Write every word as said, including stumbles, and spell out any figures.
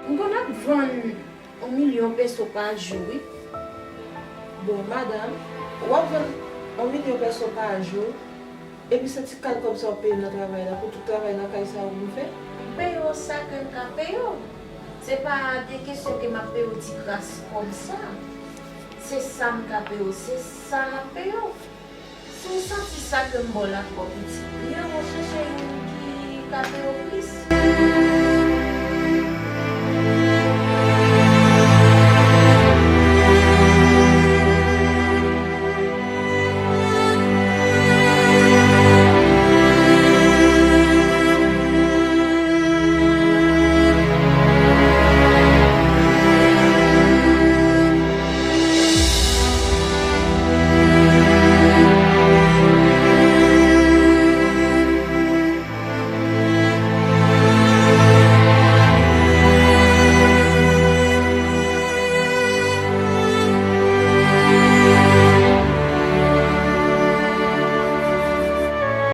M konn ap vann yon milyon peso pa jou, wi. Bon, madanm, w ap vann yon milyon peso pa jou, epi se ti kal kòb sa w ap peye m nan travay la, pou tout travay nan kay sa yo pou m fè? M peye w sa ke m ka peye w. Se pa de kesyon ke m ap peye w ti kras kòb sa. Se sa m ka peye w, se sa m ap peye w. Si w santi sa ke m ba w la twò piti, byen w chèche youn ki ka peye w plis.